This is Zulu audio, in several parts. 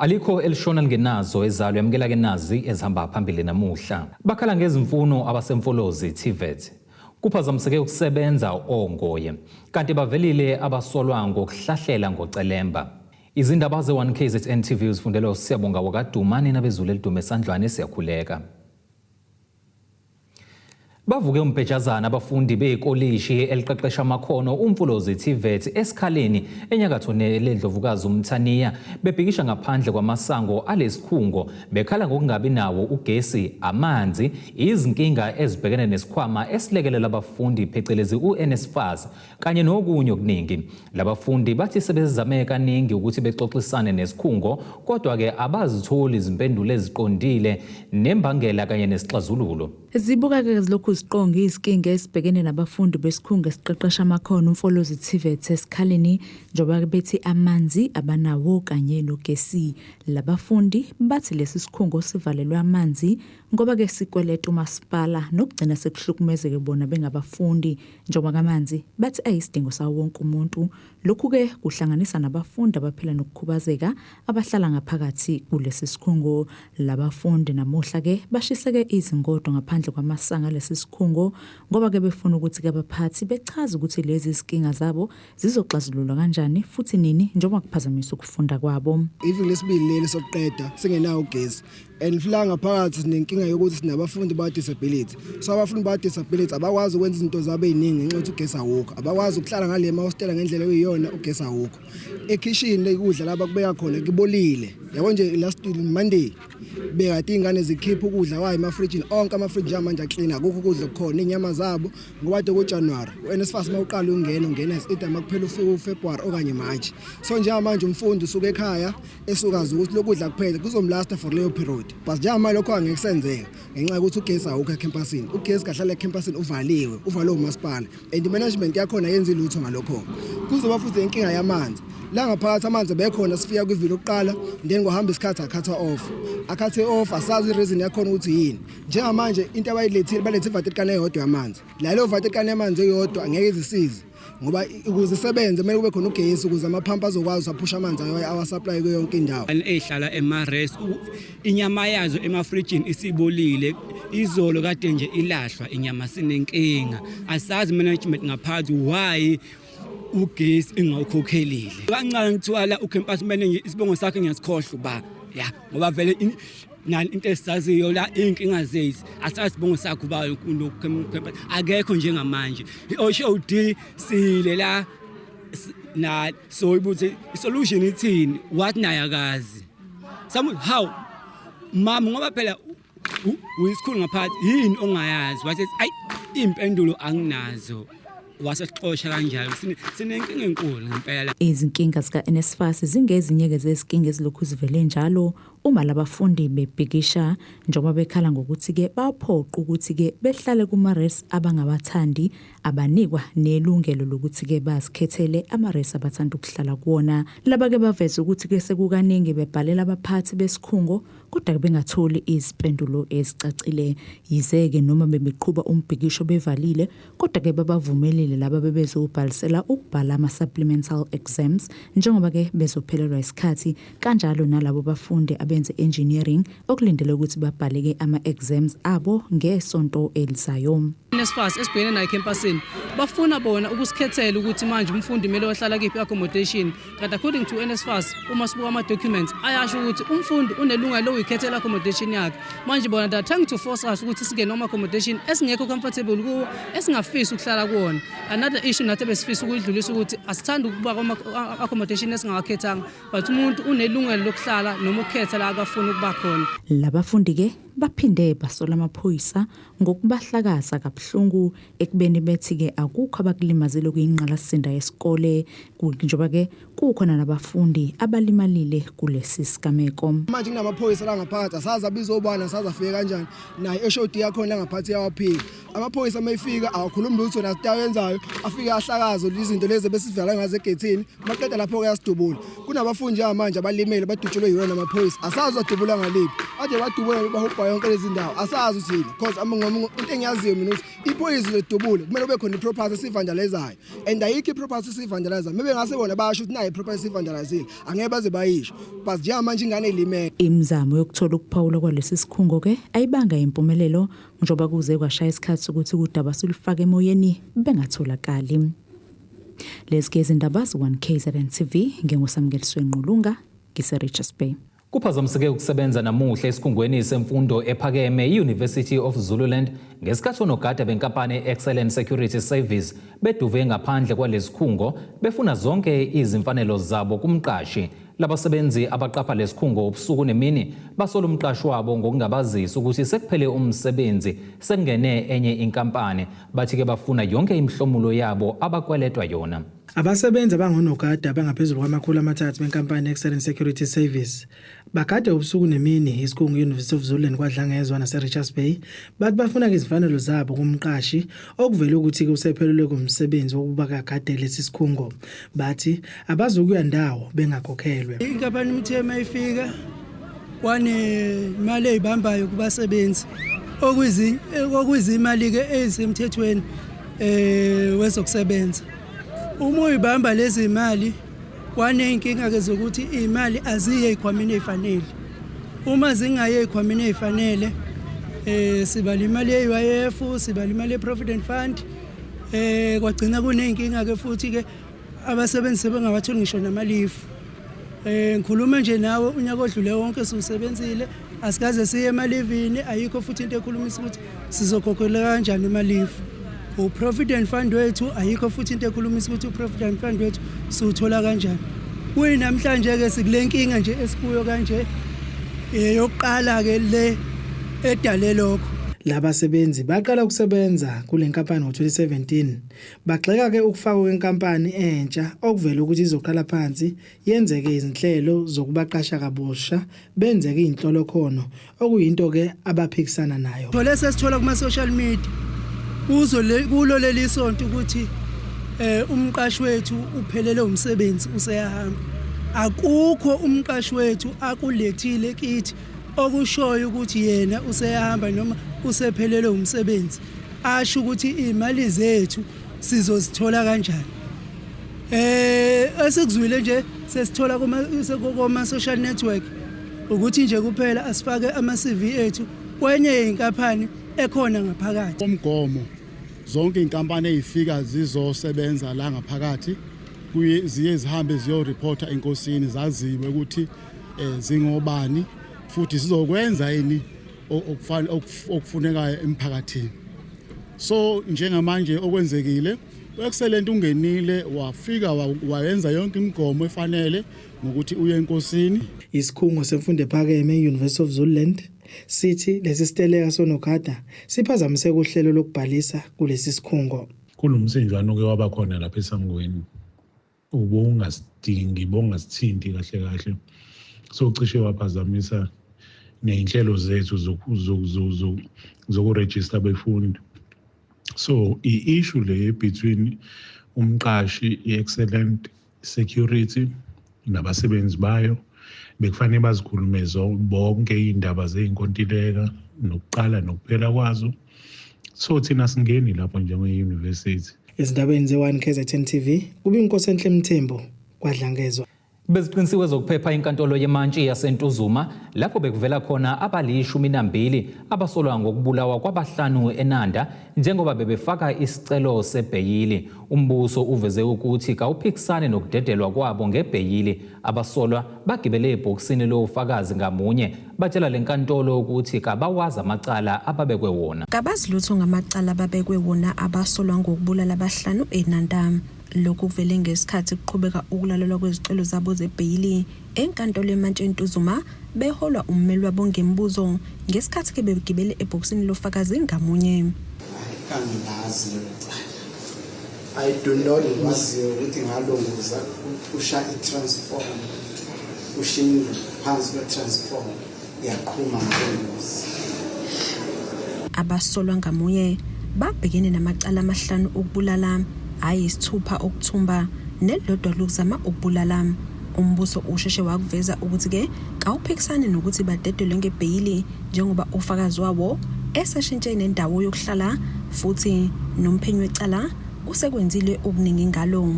Alikho elishona lingenazo ezalo. Yamukela ke nazi ezihamba phambili namuhla. Bakhala ngezimfuno abaseMfolozi TVET. Kuphazamiseke ukusebenza ongoye. Kanti bavelile abasolwa ngokuhlahlela ngocelemba. Izindaba ze-1 KZN TV uzifundelwa uSiyabonga wakaDumani nabezulu elidume esandlwane siyakhuleka. Bavuke umbhejazana abafundi bekolishi eliqeqesha amakhono uMfolozi TVET eSikhaleni enyakatho nelendlovukazi uMthaniya bebhikisha ngaphandle kwamasango alesikhungo bekhala ngokungabi nawo ugesi, amanzi, izinkinga ezibhekene nesikhwama esilekelela abafundi phecelezi uNSFAS kanye nokunye okuningi. Labafundi bathi sebezame kaningi ukuthi bexoxisane nesikhungo kodwa-ke abazitholi izimpendulo eziqondile nembangela kanye nesixazululo. Zibuka-ke zilokhu ziqonga izikinga ezibhekene nabafundi besikhungo esiqeqesha amakhono uMfolozi TVET eSikhaleni njengoba bethi amanzi abanawo kanye nogesi. Labafundi bathi lesi sikhungo sivalelwe amanzi ngoba-ke sikweleta umasipala nokugcina sekuhlukumezeke bona bengabafundi. Njengoba kamanzi bathi ayisidingo sawo wonke umuntu. Lokhu-ke kuhlanganisa nabafundi abaphila nokukhubazeka abahlala ngaphakathi kulesi sikhungo. Labafundi namuhla-ke bashiseke izingodo ngaphandle kwamasanga alesi sikhungo ngoba-ke befuna ukuthi-ke abaphathi bechaze ukuthi lezi zinkinga zabo zizoxazululwa kanjani futhi nini njengoba kuphazamisa ukufunda kwabo. Iviki lesibili leli sokuqeda singenawo ugesi. And la ngaphakathi sinenkinga yokuthi sinabafundi ba-disability, so abafundi ba-disability abakwazi ukwenza izinto zabo ey'ningi ngenxa yokuthi ugesi awukho. Abakwazi ukuhlala ngale emahostela ngendlela ekuyiyona, ugesi awukho. Ekhishini ukudla la bakubeka khona kubolile, yabo nje. Last Monday bekade iy'ngane zikhipha ukudla kwayo emafrijini onke, amafriji njengamanje aklina, akukho ukudla okukhona, iy'nyama zabo, ngoba kade kuJanuwari u-NSFAS uma uqala ungena, ungena either uma kuphela uFebruary okanye March. So njengamanje umfundi usuka ekhaya esukazi ukuthi lokudla kuphela kuzomlasta for leyo period, but njengamanje lokho angeke kusenzeka ngenxa yokuthi ugesi awukho ecampusini. Ugesi kahlala ecampusini uvaliwe, uvalwe umasipala, and i-management yakhona yenza ilutho ngalokho. Kuzoba futhi inkinga yamanzi la ngaphakathi. Amanzi bekhona sifika kwivili lokuqala, then kuhamba isikhathi akhatha off, akhathe off, asazi i-reason yakhona ukuthi yini. Njengamanje into abayilethile, balethe iwater can eyodwa yamanzi. La leyo water can yamanzi eyodwa angeke izisize ngoba ukuze isebenze kumele kube khona ugesi ukuze amaphampu azokwazi aphusha amanzi awasupply kuyo yonke indawo. Ezihlala ema-res, inyama yazo emafrijini isibolile. Izolo kade nje ilahlwa inyama. Sinenkinga, asazi management ngaphansi why ugesi ingawukhokhelile kancane. Kuthiwa la ucampus manager, isibongo sakhe ngiyasikhohlwa uba ya, ngoba vele nani into esizaziyo la iy'nkinga zethu, asazi isibongo sakhe uba akekho njengamanje. I-HOD sile la na so ukuthi isolution ithini, wathi naye akazi. Somehow mama, ngoba phela uyisikhulu ngaphathi, yini ongayazi? Wathi ayi, iy'mpendulo anginazo, wasexosha kanjalo. Sinenkinga enkulu ngempela. Izinkinga zika-NSFAS zingezinye-ke zezinkinga ezilokhu zivele njalo uma labafundi bebhikisha njengoba bekhala ngokuthi-ke baphoqa ukuthi-ke behlale kuma-res abangawathandi, abanikwa nelungelo lokuthi-ke bazikhethele ama-res abathanda ukuhlala kuwona. Laba-ke baveze ukuthi-ke sekukaningi bebhalela abaphathi besikhungo kodwa-ke bengatholi izimpendulo ezicacile. Yize-ke noma bebeqhuba umbhikisho bevalile, kodwa-ke babavumelile laba bebezobhalisela ukubhala ama-supplemental exams njengoba-ke bezophelelwa isikhathi, kanjalo nalabo bafundi abenze engineering okulindelwe ukuthi babhale-ke ama-exams abo ngesonto elizayo. NSFAS esibhekene nayo ekhempasini, bafuna bona ukusikhethela ukuthi manje umfundi kumele wahlala kiphi i-accommodation, kanti according to NSFAS, uma sibuka ama-documents ayasho ukuthi umfundi unelungelo lokuyikhethela accommodation yakhe. Manje bona they are trying to force us ukuthi singene kuma-accommodation esingekho comfortable kuwo, esingafisi ukuhlala kuwona. Another issue nathi ebesifisa ukuyidlulisa ukuthi asithandi ukuba kuma-accommodation esingawakhethanga, but umuntu unelungelo lokuhlala noma ukukhetha la akafuna ukuba khona. Labafundi-ke baphinde basola amaphoyisa ngokubahlakaza kabuhlungu ekubeni bethi-ke akukho abakulimazile kuyingqalasizinda yesikole, njengoba-ke kukhona nabafundi abalimalile kulesi sigameko. Manje kunamaphoyisa la ngaphakathi, asazi abizobani, asazi afike kanjani. Naye i-HOD yakhona la ngaphathi iyawaphika amaphoyisa. Uma efika awakhulumi lutho, nazinto ayenzayo, afike ahlakaze izinto lezi ebesivala ngazo egethini. Maqeda lapho-ke yasidubula. Kunabafundi njengamanje abalimele, badutshulwe yiwona amaphoyisa, asazi wadubula ngaliphi, ade badubula bahubha. yonke lezi ndawo, asazi ukuthi yini, because into engiyaziyo mina ukuthi iphoyisa ledubule kumele kube khona iproperty esivandalizayo, and ayikho iproperty esivandalizayo. Maybe ngase bona basho ukuthi nayi iproperty esivandalizile, angeke baze bayisho, but njengamanje ingane ilimele. Imizamo yokuthola ukuphawula kwalesi sikhungo-ke ayibanga impumelelo njengoba kuze kwashaya isikhathi sokuthi udaba silufake emoyeni bengatholakali. Lezi ke izindaba ze-1 KZN TV, nginguSamukeliswe Ngqulunga, ngise-Richards Bay. Kuphazamiseke ukusebenza namuhla esikhungweni semfundo ephakeme i-University of Zululand ngesikhathi onogada benkampani Excellent Security Service beduve ngaphandle kwalesikhungo befuna zonke izimfanelo zabo kumqashi. Labasebenzi abaqapha lesikhungo ubusuku nemini basola umqashi wabo ngokungabazisi ukuthi sekuphele umsebenzi, sekungene enye inkampani. Bathi-ke bafuna yonke imihlomulo yabo abakweletwa yona. Abasebenzi abangonogada abangaphezulu kwama-300 benkampani Excellent Security Service bagade ubusuku nemini isikhungo i-University of Zululand KwaDlangezwa nase-Richards Bay. Bathi bafuna-ke izimfanelo zabo kumqashi okuvele ukuthi-ke usephelelwe kumsebenzi wokuba kagade lesi sikhungo. Bathi abazukuya ndawo bengakhokhelwe. Inkampani Mthema ifika kwanemali eyibambayo kubasebenzi, okuyizimali-ke ezisemthethweni wezokusebenza. Uma uyibamba lezi mali, kwaney'nkinga-ke zokuthi iy'mali aziye ey'khwameni ey'fanele. Uma zingayi ey'khwameni ey'fanele, sibala imali ye-UIF, sibala imali ye-Provident Fund, kwagcina kuney'nkinga-ke futhi-ke abasebenzi sebengawatholi ngisho namalifu. Ngikhuluma nje nawe, unyaka odlule wonke siwusebenzile, asikaze siye emalivini, ayikho futhi into ekhulumisa ukuthi sizokhokhelwa kanjani imalifu. U-Provident Fund wethu, ayikho futhi into ekhulumisa ukuthi u-Provident Fund wethu siwuthola kanjani. Kuyinamhlanje-ke sikule nkinga nje esikuyo kanje, eyokuqala-ke le edale lokho. Labasebenzi baqala ukusebenza kule nkampani ngo-2017. Bagxeka-ke ukufakwa kwenkampani entsha okuvele ukuthi izoqala phansi yenzeke izinhlelo zokubaqasha kabusha, benzeke iy'nhlolokhono, okuyinto-ke abaphikisana nayo. Thole sesithola kuma-social media kuzo kulo leli sonto ukuthi umqashi wethu uphelele umsebenzi, useyahamba. Akukho umqashi wethu akulethile kithi okushoyo ukuthi yena useyahamba noma usephelele umsebenzi, asho ukuthi imali zethu sizozithola kanjani. Esikuzwile nje sesithola kuma social network ukuthi nje kuphela asifake ama CV ethu kwenye inkampani ekhona ngaphakathi. Umgomo, zonke inkampani ezifika zizosebenza la ngaphakathi kuye ziye zihambe ziyoreporta enkosini, zaziwe ukuthi zingobani futhi zizokwenza yini okufunekayo emphakathini. So njengamanje okwenzekile, u-Excellent ungenile, wafika, wayenza yonke imigomo efanele ngokuthi uye enkosini. Isikhungo semfundo ephakeme i-University of Zululand sithi lesi siteleka sonogada siphazamise uhlelo lokubhalisa kulesi sikhungo. Kunomsinjwana oke waba khona lapha esangweni, ubungasidingi, bongasithinti kahle kahle, so cishe waphazamisa ney'nhlelo zethu zokurejista abefundi. So i-issue le between umqashi i-Excellent Security nabasebenzi bayo, bekufanele bazikhulume bonke iy'ndaba zey'nkontileka nokuqala nokuphela kwazo. So thina singeni lapho njenge-university. Ezindabeni ze-1 KZN TV, kube inkosi enhle Mthembu KwaDlangezwa. Beziqinisiwe zokuphepha inkantolo yemantshi yaseNtuzuma lapho bekuvela khona abali-12 abasolwa ngokubulawa kwabahlanu eNanda njengoba bebefaka isicelo sebheyili. Umbuso uveze ukuthi kawuphikisani nokudedelwa kwabo ngebheyili. Abasolwa bagibele ebhokisini lofakazi ngamunye, batshela le nkantolo ukuthi kabawazi amacala ababekwe wona. Kabazi lutho ngamacala ababekwe wona abasolwa ngokubulala abahlanu eNanda. Lokhu kuvele ngesikhathi kuqhubeka ukulalelwa kwezicelo zabo zebheyili enkantolo yemantshi eNtuzuma, beholwa ummeli wabo ngemibuzo ngesikhathi ke bebegibele ebhokisini lofakazi ngamunye. Kangilazi lelo cala. I do not know. Waziyo ukuthi ngalunguza usha i-transformer, usha indlu phansi kwe-transformer, yaqhuma ngalongozi. Abasolwa ngamunye babhekene namacala amahlanu okubulala, ayisithupha okuthumba, nelilodwa lokuzama ukubulala. Umbuso usheshe wakuveza ukuthi-ke kawuphikisani nokuthi badedelwe ngebheyili njengoba ufakazi wawo eseshintshe nendawo yokuhlala futhi nomphenyi wecala usekwenzile okuningi ngalo.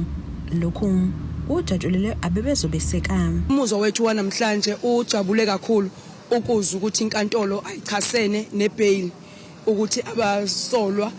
Lokhu kujatshulelwe abebezobeseka. Umuzwa wethu wanamhlanje ujabule kakhulu ukuzwa ukuthi inkantolo ayichasene nebail ukuthi abasolwa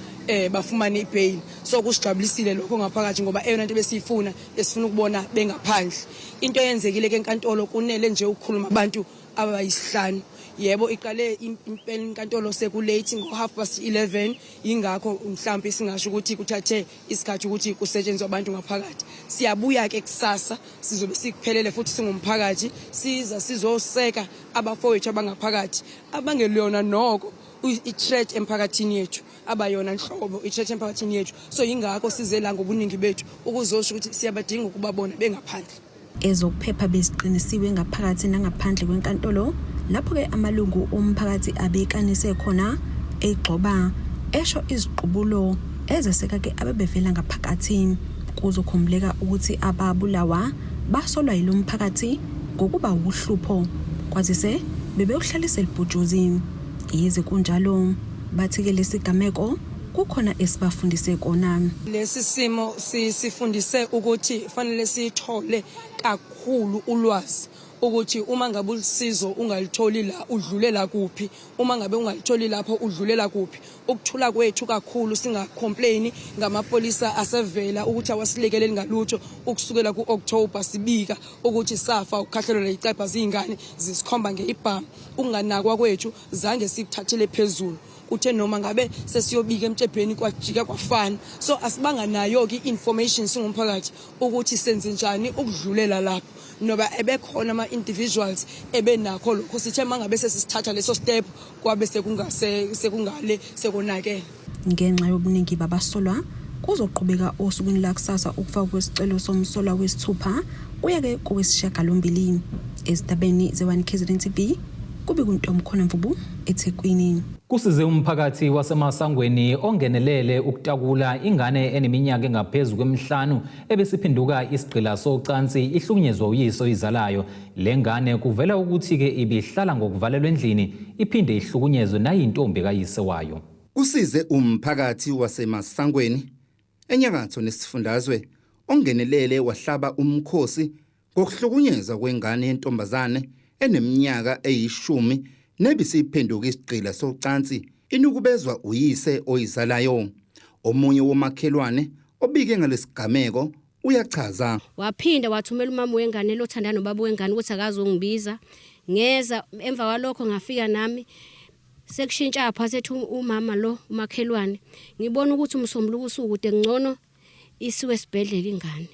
bafumane ibail. So kusijabulisile lokho ngaphakathi ngoba eyona nto besiyifuna besifuna ukubona bengaphandle. Into eyenzekile ke enkantolo kunele nje ukukhuluma abantu abayisihlanu. Yebo, iqale impela inkantolo sekulate ngo-11:30, yingakho mhlawumbe singasho ukuthi kuthathe isikhathi ukuthi kusetshenziswe abantu ngaphakathi. Siyabuya ke kusasa, sizobe sikuphelele futhi singumphakathi, siza sizoseka abafowethu abangaphakathi abangeliyona noko i-threat emphakathini yethu, abayona nhlobo i-threat emphakathini yethu. So yingakho size la ngobuningi bethu ukuzosho ukuthi siyabadinga ukubabona bengaphandle. Ezokuphepha beziqinisiwe ngaphakathi nangaphandle kwenkantolo, lapho-ke amalungu omphakathi abekanise khona egxoba esho iziqubulo ezeseka-ke abebevela ngaphakathi. Kuzokhumbuleka ukuthi ababulawa basolwa yilo mphakathi ngokuba wuhlupho, kwazise bebewuhlalisa elibhujuzi. Yize kunjalo, bathi-ke lesigameko kukhona esibafundise kona. Lesi simo sisifundise ukuthi fanele sithole kakhulu ulwazi ukuthi uma ngabe usizo ungalitholi la udlulela kuphi, uma ngabe ungalitholi lapho udlulela kuphi. Ukuthula kwethu kakhulu singacomplaini ngamapolisa asevela ukuthi awasilekeleli ngalutho ukusukela ku-October sibika ukuthi safa ukukhahlelwa leyicebha ziyingane zisikhomba ngeibhamu. Ukunganakwa kwethu zange sikuthathele phezulu, kuthe noma ngabe sesiyobika emtshebheni kwajika kwafana. So asibanga nayo-ke i-information singumphakathi ukuthi senze njani ukudlulela lapho, noba ebekhona ama-individuals ebenakho lokho. Sithe uma ngabe sesisithatha leso step kwabe sekungale sekonakele. Ngenxa yobuningi babasolwa, kuzoqhubeka osukwini lakusasa ukufakwa kwesicelo somsolwa wesithupha kuya-ke kowesishiyagalombili. Ezindabeni ze-1 KZN TV, kube kuNtomkhona Mvubu eThekwini. Kusize umphakathi waseMasangweni ongenelele ukutakula ingane eneminyaka engaphezu kwemihlanu ebesiphenduka isigqila socansi ihlukunyezwa uyise oyizalayo. Le ngane kuvela ukuthi-ke ibihlala ngokuvalelwa endlini iphinde ihlukunyezwe nayintombi kayise wayo. Kusize umphakathi waseMasangweni enyakatho nesifundazwe ongenelele wahlaba umkhosi ngokuhlukunyezwa kwengane yentombazane eneminyaka eyishumi nebisiphenduka isigqila socansi inukubezwa uyise oyizalayo. Omunye womakhelwane obike ngalesigameko uyachaza. Waphinda wathumela umama wengane lothanda nobaba wengane ukuthi akazongibiza. Ngeza emva kwalokho ngafika nami sekushintsha pha sethi umama lo umakhelwane ngibona ukuthi umsombuluko usukude ngcono isiwe esibhedlela ingane.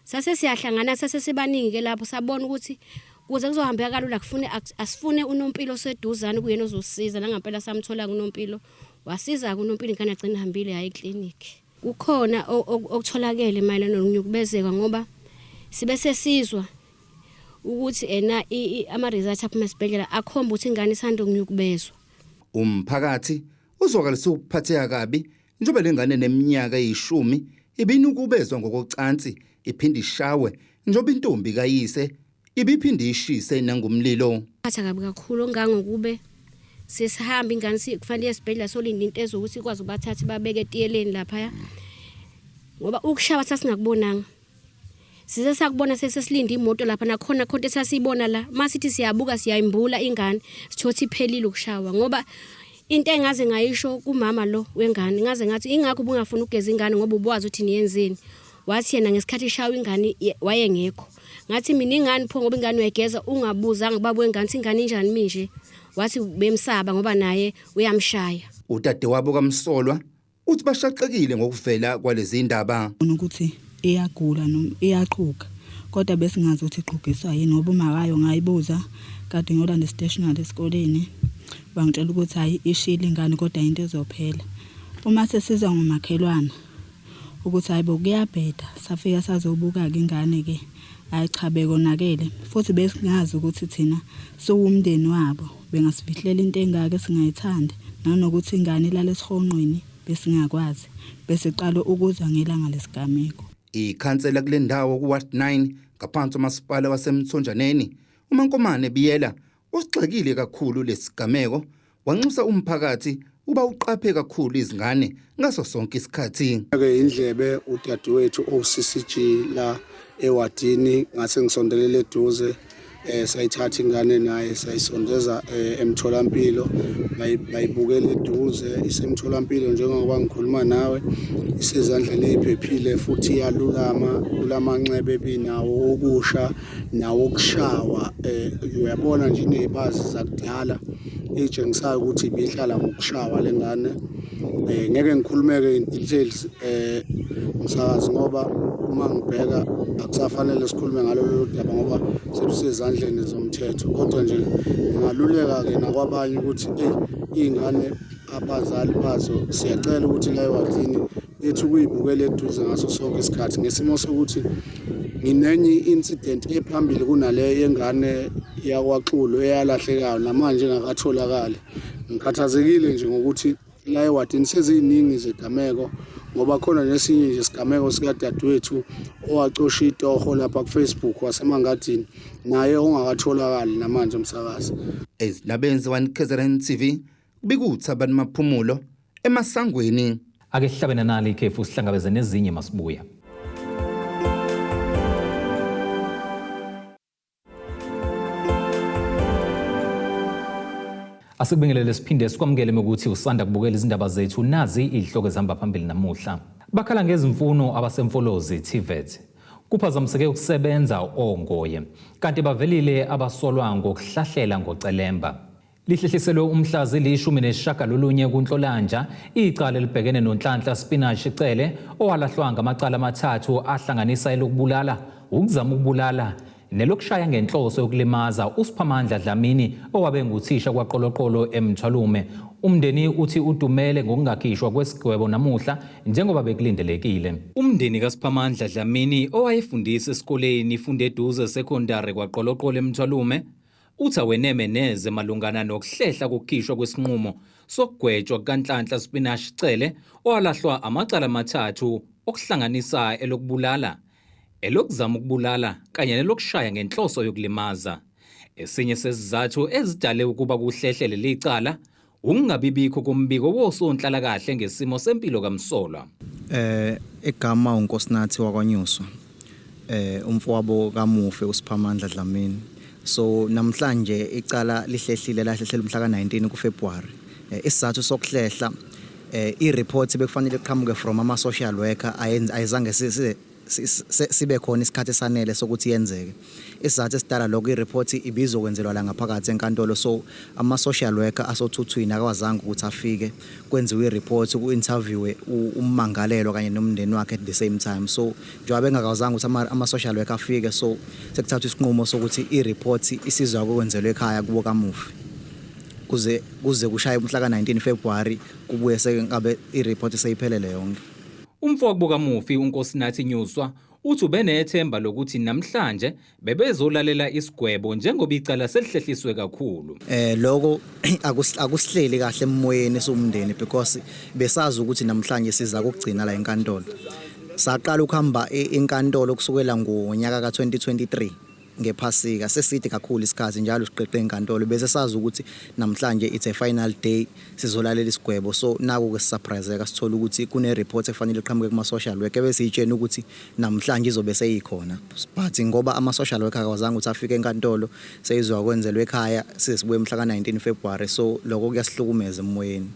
Sase siyahlangana sase sibaningi ke lapho sabona ukuthi kuze kuzohambeka kalula kufune asifune unompilo oseduzane kuyena ozosiza. Nangampela samthola kunompilo, wasiza kunompilo, ingane agcina ihambile yaye eclinic. Kukhona okutholakele mayelana nokunyukubezeka ngoba sibe sesizwa ukuthi ena ama results aphuma esibhedlela akhomba ukuthi ingane isanda ukunyukubezwa. Umphakathi uzwakalisa ukuphatheka kabi njengoba lengane neminyaka eyishumi ibinukubezwa ngokocansi iphinde ishawe njengoba intombi kayise ibiphinde ishise nangumlilo. Phatha kabi kakhulu ngangokube sesihamba ingane kufanele esibhedlela solinda into ezokuthi ikwazi ubathatha babeke etiyeleni lapha, ngoba ukushawa sasingakubonanga. Size sakubona sesesilinda imoto lapha nakhona khonto esasiyibona la masithi siyabuka siyayimbula ingane sithothi iphelile ukushawa. Ngoba into engaze ngayisho kumama lo wengane, ngaze ngathi ingakho ubungafuni ukugeza ingane ngoba ubuwazi ukuthi niyenzeni. Wathi yena ngesikhathi ishawa ingane wayengekho. Ngathi mina ingane pho ngoba ingane uyayigeza ungabuzanga ubaba wengane ukuthi ingane injani minje. Wathi bemsaba ngoba naye uyamshaya. Udadewabo kaMsolwa uthi bashaqekile ngokuvela kwalezi ndaba. Ukuthi iyagula noma iyaqhuga, kodwa besingazi ukuthi iqhugiswa yini ngoba uma wayo ngayibuza kade ngiyolanda stationery esikoleni, bangitshela ukuthi hayi ishile ingane kodwa into ezophela. Uma sesizwa ngomakhelwana ukuthi hayibo kuyabheda, safika sazobuka-ke ingane-ke, hhayi cha bekonakele. Futhi besingazi ukuthi thina siwumndeni wabo bengasifihlela into engaka esingayithandi, nanokuthi ingane ilala esihonqweni besingakwazi, besiqala ukuzwa ngelanga lesigameko. Ikhansela kule ndawo ku-Ward 9 ngaphansi umasipala waseMthonjaneni uMankomane Biyela usigxekile kakhulu lesigameko wanxusa umphakathi uba uqaphe kakhulu izingane ngaso sonke isikhathi. Ke indlebe udadewethu oCCG la ewadini ngase ngisondelele eduze eh sayithatha ingane naye sayisondeza eh, emtholampilo bayibukela eduze isemtholampilo njengoba ngikhuluma nawe isezandleni eziphephile futhi iyalulama kulamanxeba ebinawo okusha nawo okushawa eh uyabona nje inezibazi zakudala etshengisayo ukuthi ibihlala ngokushawa lengane eh ngeke ngikhulumeke in details eh umsakazi ngoba uma ngibheka akusafanele sikhulume ngalolu daba ngoba selusezandleni zomthetho kodwa nje ngingaluleka ke nakwabanye ukuthi eyi iy'ngane abazali bazo siyacela ukuthi la ewadini bethi ukuyibukela eduze ngaso sonke isikhathi ngesimo sokuthi nginenye i-incident ephambili kunale yengane yakwaXulu eyalahlekayo namanje engakatholakali ngikhathazekile nje ngokuthi la ewadini seziningi izigameko ngoba khona nesinye nje isigameko sikadadewethu owacosha itoho lapha kuFacebook waseMangadini naye ongakatholakali namanje umsakazi. Ezindabeni ze-1 KZN TV kubika uThabani Maphumulo eMasangweni. Ake sihlabe nanali ikhefu sihlangabeze nezinye masibuya. Asikubingelele siphinde sikwamukele ukuthi usanda kubukela izindaba zethu nazi izihloko ezihamba phambili namuhla. Bakhala ngezimfuno abasemfolozi TVET. Kuphazamiseke ukusebenza ongoye. Kanti bavelile abasolwa ngokuhlahlela ngocelemba. Lihlehliselwe umhla zili-19 kuNhlolanja icala elibhekene noNhlanhla Spinach Cele owalahlwa ngamacala amathathu ahlanganisa elokubulala, ukuzama ukubulala nelokushaya ngenhloso yokulimaza uSiphamandla Dlamini owabe nguthisha kwaQoloqolo eMthwalume. Umndeni uthi udumele ngokungakhishwa kwesigwebo namuhla njengoba bekulindelekile. Umndeni kaSiphamandla Dlamini owayefundisa esikoleni iFundeduze Secondary kwaQoloqolo eMthwalume Uthi aweneme neze malungana nokuhlehla kokukhishwa kwesinqumo sokugwetshwa kukaNhlanhla Spinach Cele owalahlwa amacala amathathu okuhlanganisa elokubulala, elokuzama ukubulala kanye nelokushaya ngenhloso yokulimaza. Esinye sezizathu ezidale ukuba kuhlehle leli cala Ukungabibikho kombiko wosonhlalakahle ngesimo sempilo kamsolwa. Eh igama uNkosinathi wakwaNyuswa. Eh umfowabo kamufi uSiphamandla Dlamini. So namhlanje icala lihlehlile lahlehlela umhla ka-19 kuFebruary. Eh, isizathu sokuhlehla eh i-report bekufanele iqhamuke from ama social worker ayizange sibe khona isikhathi esanele sokuthi yenzeke. Isizathu esidala lokho i-report ibizokwenzelwa la ngaphakathi enkantolo so ama-social worker asothuthwini akawazange ukuthi afike kwenziwe i-report ku-interviewe ummangalelwa kanye nomndeni wakhe at the same time so njengoba bengakawazange ukuthi ama-social worker afike so sekuthathwa isinqumo sokuthi i-report isizwa kwenzelwa ekhaya kubo kamufi kuze kuze kushaye umhla ka-19 February kubuye sengabe i-report seyiphelele yonke. Umfowabo kamufi uNkosinathi Nyuswa uthi ubenethemba lokuthi namhlanje bebezolalela isigwebo njengoba icala selihlehliswe kakhulu. Eh lokho akusihleli kahle emoyeni siwumndeni because besazi ukuthi namhlanje siza kokugcina la enkantolo. Saqala ukuhamba inkantolo kusukela ngonyaka ka-2023. ngephasika seside kakhulu isikhathi njalo siqeqe enkantolo bese sazi ukuthi namhlanje it's a final day sizolalela isigwebo so naku ke sisurpriseka sithola ukuthi kune report efanele iqhamuke kuma social worker bese siyitshena ukuthi namhlanje izobe seyikhona but ngoba ama social worker akawazange ukuthi afike enkantolo seyizwa kwenzelwe ekhaya size sibuye mhla ka 19 February so lokho kuyasihlukumeza emoyeni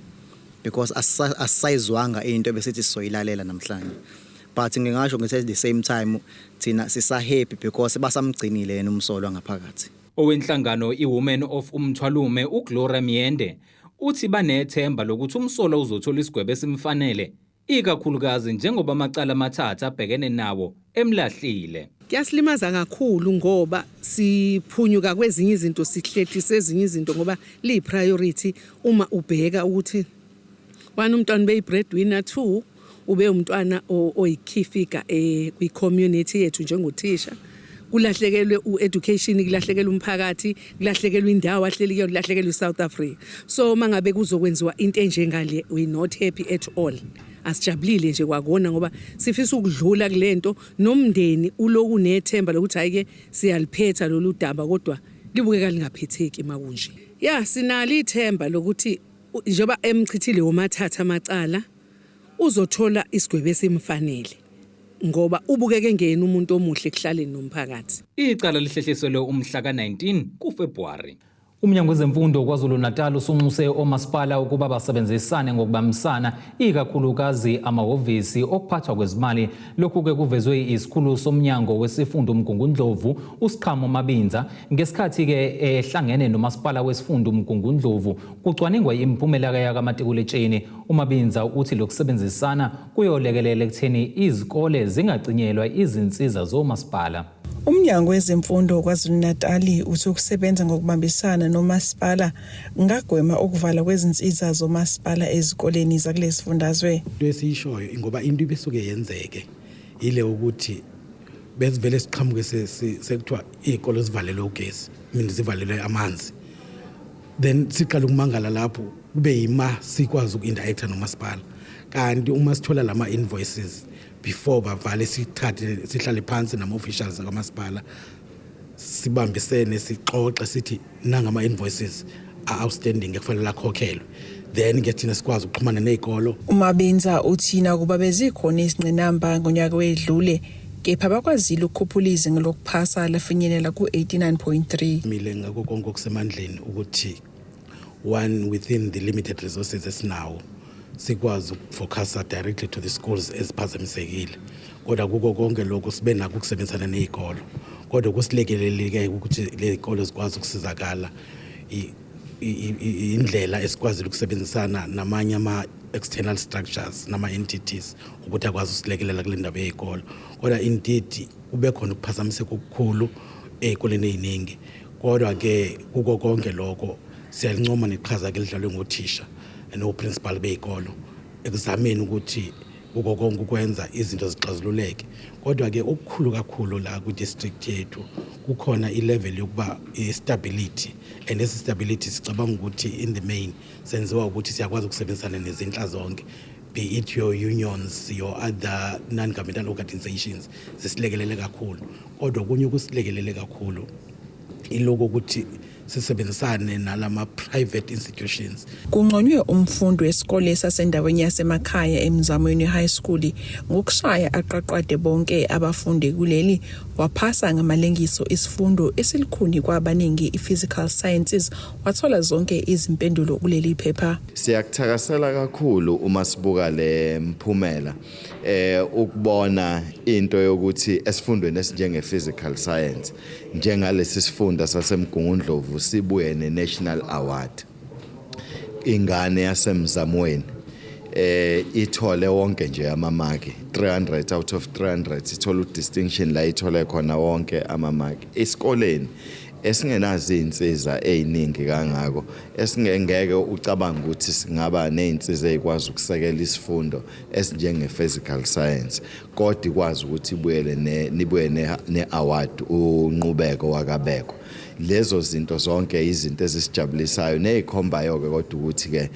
because asisayizwanga into ebesithi sizoyilalela namhlanje but ngingasho ngithi at the same time thina sisa happy because basamgcinile yena umsolwa ngaphakathi. Owenhlangano iWomen of Umthwalume uGloria Myende uthi banethemba lokuthi umsolwa uzothola isigwebo esimfanele ikakhulukazi njengoba amacala amathathu abhekene nawo emlahlile. Kuyasilimaza kakhulu ngoba siphunyuka kwezinye izinto sihlehlise ezinye izinto ngoba liyi-priority uma ubheka ukuthi one umntwana ubeyi-breadwinner two ube umntwana oyi-key figure eh, kwi-community yethu njengothisha kulahlekelwe u-education kulahlekelwe umphakathi kulahlekelwe indawo ahleli kuyona kulahlekelwe i-South Africa so uma ngabe kuzokwenziwa into enjengale we not happy at all. Asijabulile nje kwakona ngoba sifisa ukudlula kulento nomndeni uloku nethemba lokuthi hayi ke siyaliphetha lolu daba kodwa libukeka lingaphetheki makunje. Ya sinalo ithemba lokuthi njengoba emchithile womathatha amacala uzothola isigwebo esimfanele ngoba ubukeke engeyena umuntu omuhle ekuhlaleni nomphakathi. Icala lihlehliselwe umhla ka-19 kuFebhuwari. Umnyango wezeMfundo KwaZulu-Natal usunxuse omasipala ukuba basebenzisane ngokubambisana ikakhulukazi amahhovisi okuphathwa kwezimali. Lokhu-ke kuvezwe isikhulu somnyango wesifunda uMgungundlovu uSiqhamo Mabinza ngesikhathi-ke ehlangene nomasipala wesifunda uMgungundlovu kucwaningwa imiphumela yakamatikuletsheni. UMabinza uthi lokusebenzisana kuyolekelela ekutheni izikole zingacinyelwa izinsiza zomasipala. Umnyango wezeMfundo KwaZulu-Natali uthi ukusebenza ngokubambisana nomasipala kungagwema ukuvalwa kwezinsiza zomasipala ezikoleni zakulesifundazwe. Into esiyishoyo ingoba into ibisuke yenzeke ile ukuthi besivele siqhamuke sekuthiwa iy'kole zivalelwe ugesi mina zivalelwe amanzi then siqale ukumangala lapho kube yima sikwazi uku-interacta nomasipala kanti uma sithola lama invoices before bavale sithathe sihlale phansi nama-officials akamasipala sibambisene sixoxe sithi nangama invoices a-outstanding ekufanele akhokhelwe then ke thina sikwazi ukuxhumana nezikolo. UMabinza uthi nakuba bezikhona izingqinamba ngonyaka wedlule kepha bakwazile ukukhuphula izinga lokuphasa lafinyelela ku-89.3. Mile ngakho konke okusemandleni ukuthi one within the limited resources esinawo sikwazi ukufocusa directly to the schools eziphazamisekile kodwa kuko konke lokho sibe nakho ukusebenzisana nezikolo kodwa kusilekelelike ukuthi lezikolo zikwazi ukusizakala indlela esikwazile ukusebenzisana namanye ama-external structures nama-entities ukuthi akwazi usilekelela kule ndaba yey'kolo kodwa indeed kube khona ukuphazamiseka okukhulu ey'koleni ey'ningi kodwa ke kuko konke lokho siyalincoma neqhaza ke lidlalwe ngothisha no-principal bey'kolo ekuzameni ukuthi kuko konke ukwenza izinto zixazululeke kodwa ke okukhulu kakhulu la kwi-district yethu kukhona i-level yokuba i-stability and esi stability sicabanga ukuthi in the main senziwa ukuthi siyakwazi ukusebenzisana nezinhla zonke be it your unions your other non-governmental organizations zisilekelele kakhulu kodwa okunye okusilekelele kakhulu iloko ukuthi sisebenzisane nalama private institutions. Kunconywe umfundi wesikole sasendaweni yasemakhaya eMzamweni High School ngokushaya aqaqade bonke abafundi kuleli waphasa ngamalengiso isifundo esilukhuni kwabaningi i-Physical Sciences wathola zonke izimpendulo kuleli phepha. Siyakuthakasela kakhulu uma sibuka le mphumela ukubona into yokuthi esifundweni esinjenge physical science njengalesi sifunda saseMgungundlovu sibuye ne-national award ingane yaseMzamweni ithole wonke nje amamaki 300 out of 300 ithola udistinction la ithole khona wonke amamaki esikoleni esingenazo izinsiza eziningi kangako esingengeke ucabanga ukuthi singaba nezinsiza ezikwazi ukusekela isifundo esinjenge physical science kodwa ikwazi ukuthi ibuyele ne nibuye ne-award unqubeko wakabekwa lezo zinto zonke izinto ezisijabulisayo nezikhombayo ke kodwa ukuthi ke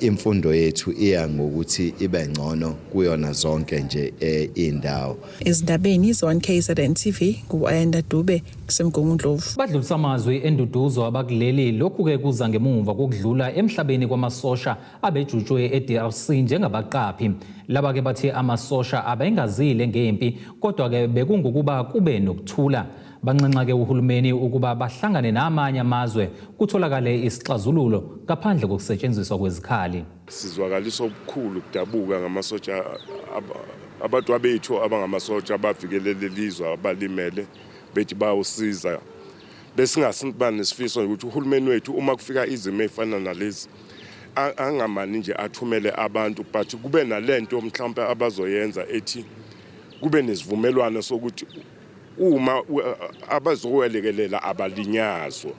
imfundo yethu iya ngokuthi ibe ngcono kuyona zonke nje indawo. Ezindabeni ze-1KZN TV ngu-Ayanda Dube kuseMgungundlovu. Badlulisa amazwi enduduzo abakuleli lokhu-ke kuza ngemumva kokudlula emhlabeni kwamasosha abejutshwe e-DRC njengabaqaphi. Laba-ke bathi amasosha abengazile ngempi kodwa-ke bekungukuba kube nokuthula. Banxenxa-ke uhulumeni ukuba bahlangane namanye amazwe kutholakale isixazululo ngaphandle kokusetshenziswa kwezikhali. Sizwakalisa okukhulu ukudabuka ngamasotsha abantu abethu abangamasotsha abavikelele ilizwe abalimele bethi bayosiza besingasiba nesifiso ukuthi uhulumeni wethu uma kufika izimo ey'fana nalezi angamani nje athumele abantu but kube nalento mhlawumbe abazoyenza ethi kube nesivumelwano sokuthi uma abazokwelekelela abalinyazwa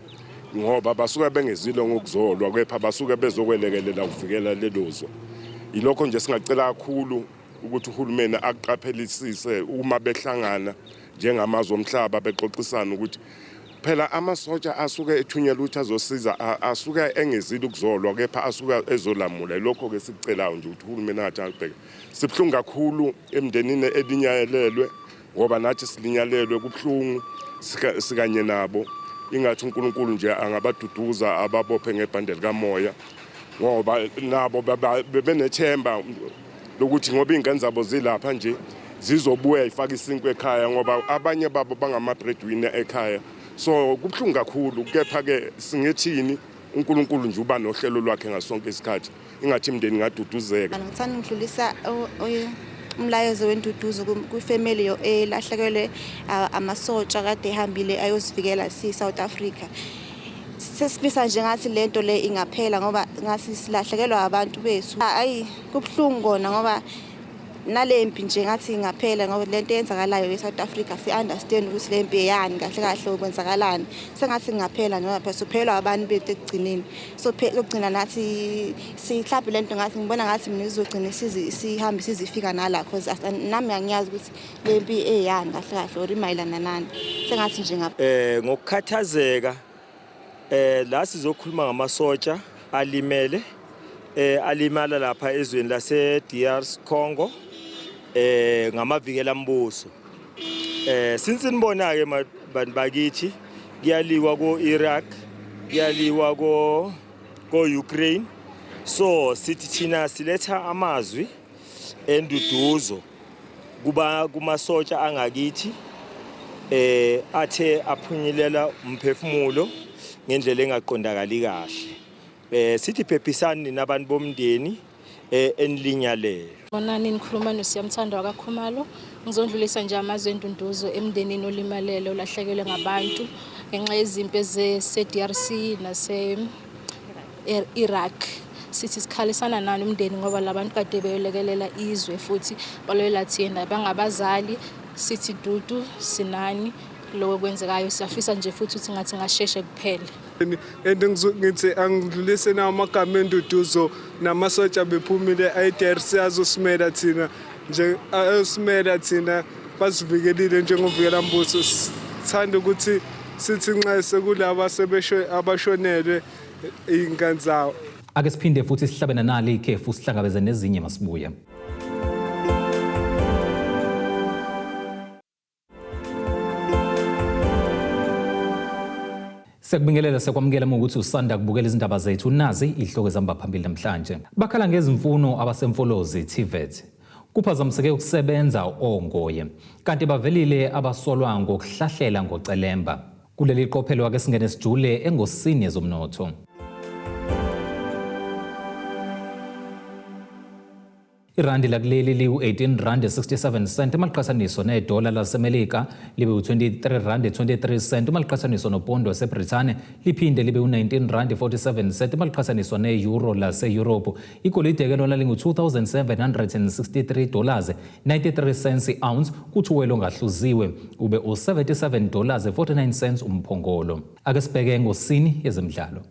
ngoba basuke bengezile ngokuzolwa kepha basuke bezokwelekelela ukuvikela lelo zwe. Yilokho nje singacela kakhulu ukuthi uhulumeni akuqaphelisise uma behlangana njengamazwe omhlaba bexoxisana ukuthi Phela amasotsha asuke ethunyelwe ukuthi azosiza asuke engezile ukuzolwa kepha asuke ezolamula. Lokho-ke sikucelayo nje ukuthi uhulumeni angathi akubheke. Sibuhlungu kakhulu emndenini elinyalelwe ngoba nathi silinyalelwe kubuhlungu sikanye nabo. Ingathi uNkulunkulu nje angabaduduza ababophe ngebhande likamoya ngoba nabo bebenethemba lokuthi ngoba iy'ngane zabo zilapha nje zizobuya ifake isinkwa ekhaya ngoba abanye babo bangama-breadwinner ekhaya. So kubuhlungu kakhulu, kepha-ke singethini, uNkulunkulu nje uba nohlelo lwakhe ngasonke isikhathi. Ingathi imindeni ingaduduzeka. Ngithanda ngidlulisa umlayezo wenduduzo kwifamily elahlekelwe amasotsha kade ehambile ayosivikela si-South Africa. Sesifisa nje ngathi lento le ingaphela ngoba ngathi silahlekelwa abantu bethu. Ayi kubuhlungu kona ngoba nale mpi nje ngathi ingaphela ngoba lento eyenzakalayo e-South Africa si-understand ukuthi le mpi eyani kahle kahle kwenzakalani. Sengathi ingaphela njengoba phela sophelelwa abantu bethu ekugcineni. So yokugcina nathi sihlaphe lento ngathi ngibona ngathi mina izogcina sihambe sizifika nala cause nami angiyazi ukuthi le mpi eyani kahle kahle or imayelana nani. Sengathi nje Ngokukhathazeka la sizokhuluma ngamasotsha alimele alimala lapha ezweni lase DR Congo ngamavikela mbuso. Since nibona ke bantu bakithi kuyaliwa ko Iraq, kuyaliwa ko Ukraine. So sithi thina siletha amazwi enduduzo kuba kumasotsha angakithi athe aphunyilela umphefumulo ngendlela engaqondakali kahle. Sithi phephisani nina abantu bomndeni enilinyalelwe. Bonani nikhuluma noSiyamthanda wakaKhumalo. Ngizondlulisa nje amazwi endunduzo emndenini olimalele olahlekelwe ngabantu ngenxa yezimpi ezise-DRC nase Iraq. Sithi sikhalisana nani umndeni ngoba labantu kade beyolekelela izwe futhi balwela thina bangabazali. Sithi dudu sinani lokho kwenzekayo, siyafisa nje futhi ukuthi ngathi ngasheshe kuphele. And ngithi angidlulise nawo amagama enduduzo namasotsha bephumile e-DRC azosimela thina nje, ayosimela thina, basivikelile njengovikela mbuso. Sithanda ukuthi sithi nxese kulaba abashonelwe iy'ngane zawo. Ake siphinde futhi sihlabe nanali ikhefu sihlangabeze nezinye masibuye. Siyakubingelela siyakwamukela uma ukuthi usanda kubukela izindaba zethu. Nazi izihloko ezihamba phambili namhlanje. Bakhala ngezimfuno abasemfolozi TVET. Kuphazamiseke ukusebenza ongoye. Kanti bavelile abasolwa ngokuhlahlela ngocelemba. Kuleli qophelo ake singene sijule engosini yezomnotho. Irandi lakuleli liwu-18 rand 67 cent uma liqhathaniswa nedola laseMelika, libe u-23 rand 23 cent uma liqhathaniswa nopondo waseBrithani, liphinde libe u-19 rand 47 cent uma liqhathaniswa ne-euro lase-Europe. Igolide-ke lona lingu-2763 dollars 93 cents i-ounce, kuthi uwelo ongahluziwe ube u-77 dollars 49 cents umphongolo. Ake sibheke engosini yezemidlalo.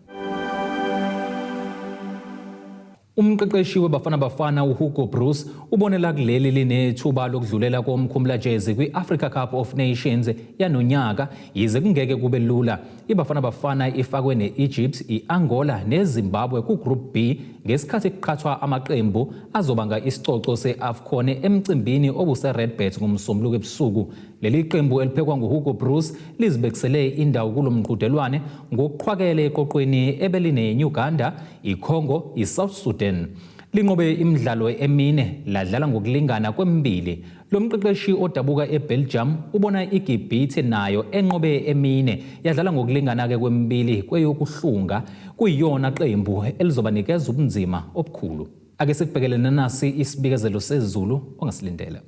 Umqeqeshi weBafana Bafana uHugo Broos ubonela kuleli linethuba lokudlulela komkhumulajezi kwi-Africa Cup of Nations yanonyaka yize kungeke kube lula. IBafana Bafana ifakwe ne-Egypt, i-Angola neZimbabwe ku-Group B ngesikhathi kuqhathwa amaqembu azobanga isicoco se-AFCON emcimbini obuse-Redbirds ngoMsombuluko ebusuku. Leli qembu eliphekwa nguHugo Broos lizibekisele indawo kulo mqhudelwane ngokuqhwakela eqoqweni ebeline-Uganda, iCongo, iSouth Sudan. Linqobe imidlalo emine ladlala ngokulingana kwemibili. Lo mqeqeshi odabuka eBelgium ubona iGibhithe nayo enqobe emine yadlala ngokulingana-ke kwemibili kweyokuhlunga kuyiyona qembu elizobanikeza ubunzima obukhulu. Ake sikubhekele nanasi isibikezelo sezulu ongasilindela.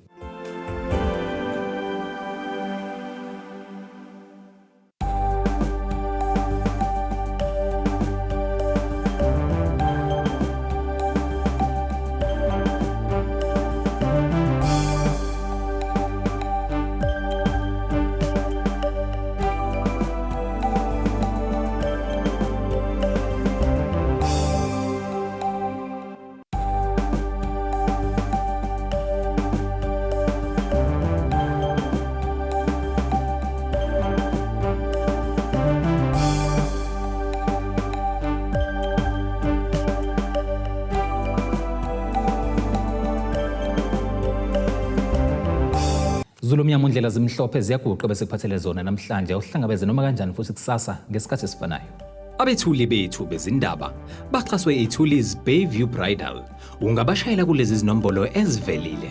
Zulu mnyama undlela zimhlophe ziyaguqa bese kuphathele zona namhlanje uhlangabeze noma kanjani futhi kusasa ngesikhathi esifanayo. Abethuli bethu bezindaba baxhaswe iThuli's Bayview Bridal. Ungabashayela kulezi zinombolo ezivelile.